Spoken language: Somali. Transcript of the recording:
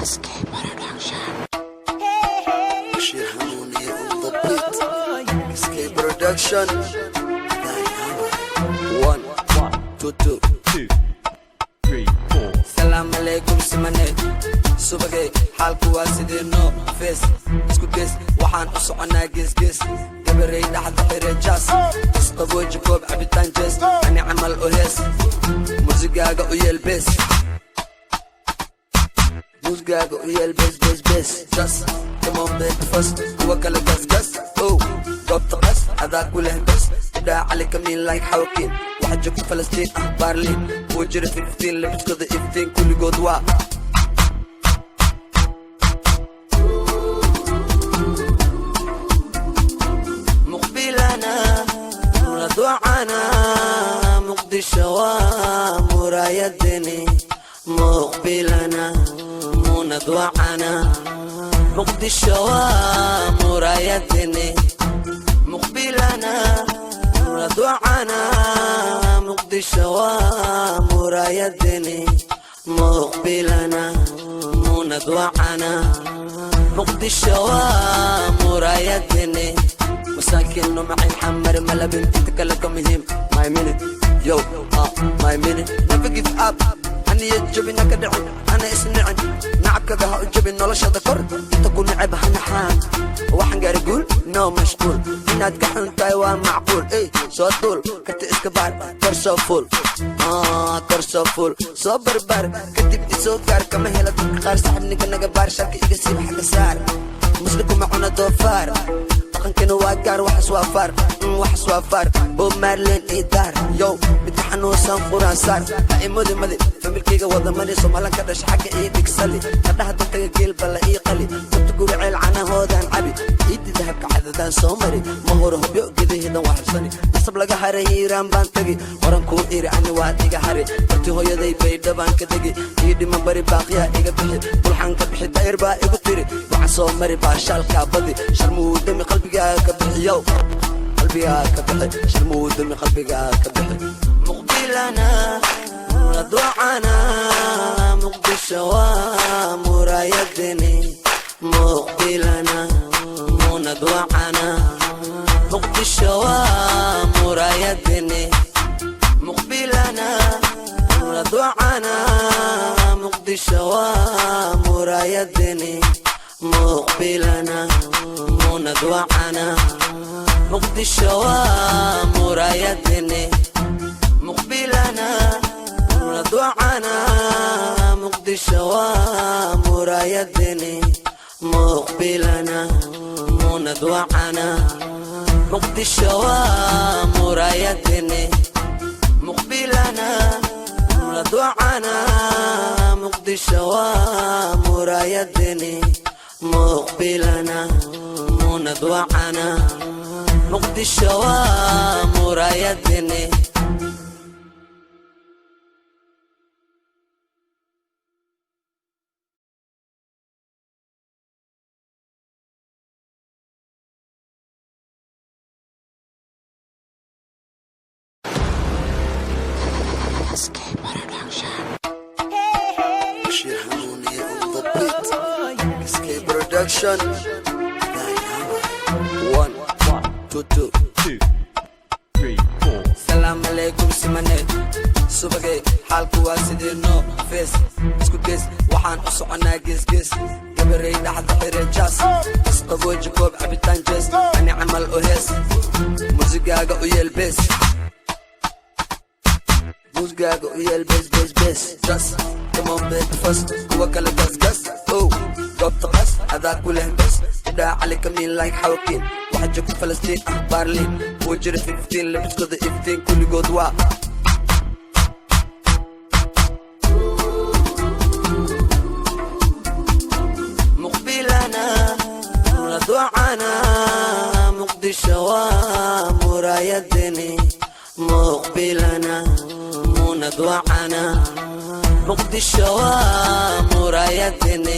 SK Production. Bashir Hanuuniye on the beat. SK Production. One, two, two. Two, three, four. Salaam alaikum, simane subagay, xaalku waa sidee? No face, isku gees, waxaan u soconaa geesgees. Gabarey dhaxda xire jaas, isqabooji, koob cabitaan jees, ani camal u hees, musigaaga u yeel bees, musigaaga u yeel bees, bees, bees. Just come on, baby, first, kuwa kale gas gas, oh, goobta qas, adaa ku leh bes. Idhaa cali kamiin like xawkiin, waxa joogta Falastiin ah, Baarliin kuwa jira, 15 labiskooda iftiin, kulligood waa muqbilana ducana. Muqdisho waa muraayadeni, muqbilana munadwacana. Muqdisho waa muraayadeni, muqbilana ducana. Muqdisho waa muraayadeni, muqbilana munadwacana. Muqdisho waa muraayadeni. Masaakiin macin xamar malabin, inta kale ka muhiim. My minute, yo, my minute. Never give up, haniya jabin, haka dhicin, hana isnicin, nacabkaga ha u jabin, noloshada kor, inta ku neceb ha naxaan. Waxaan gaari guul, no mashquul, inaad ka xun tahay waa macquul. Ey, soo duul, karti iska baar, kor soo fuul, kor soo fuul, soo barbaar, kadib isoo gaar. Kama hela dadka qaar, saxib ninka naga baar, sharka iga siiba, xagga saar. Muslimku ma cuna doofaar, dhaqankana waa gaar. Waxas waa faar, waxas waa faar. Bob Marley ii daar, yow, midka xanuunsan quraan saar. Ha imodi madi, familkayga wadamani, Soomalan ka dhasha, xagga ii dhigsali, qadhaha dantaga, geel balla ii qali, dabta guri ceel, canahoodaan cabi, iidi dahabka cadadaan soo mari, ma horo hobyo gedaheedan waa xabsani, nasab laga haray, Hiiraan baan tegi, horan kuu iri, ani waad iga hari, barti hooyaday Baydha baan ka degi, ii dhiman bari, baaqiyaa iga bixi, bulxan ka bixi, dayr baa igu tiri, waxaan soo mari baashaalkaa badi, sharmuudami qalbigaa ka bixiyow, qalbigaa ka bixi, sharmuudami qalbigaa ka bixi. Muqbilana ducana, Muqdisho waa muraayadeni, muqbilana munadwacana. Muqdisho waa muraayadeni, muqbilana ducana. Muqdisho waa muraayadeni, muqbilana munadwacana. Muqdisho waa muraayadeni, muqbilana ducana. Muqdisho waa muraayadeni, muqbilana munadwacana. Muqdisho waa muraayadeni, muqbilana ducana. Muqdisho waa muraayadeni, muqbilana munadwacana. Muqdisho waa muraayadeni. SK Production. Bashir Hanuuniye on the beat. SK Production. One, two, two. Two, three, four. Salaam alaikum, simane subagay, xaalku waa sidee? No face, isku gees, waxaan u soconaa geesgees. Gabarey dhaxda xire jaas, isqabooji, koob cabitaan jees, ani camal u hees, musigaaga u yeel bees, musigaaga u yeel bees, bees, bees. Just come on, baby, first, kuwa kale gas gas, oh, goobta qas, adaa ku leh bes. Idhaa cali kamiin like xawkiin, waxa joogta Falastiin ah, Baarliin kuwa jira, 15 labiskooda iftiin, kulligood waa muqbilana ducana. Muqdisho waa muraayadeni, muqbilana munadwacana. Muqdisho waa muraayadeni.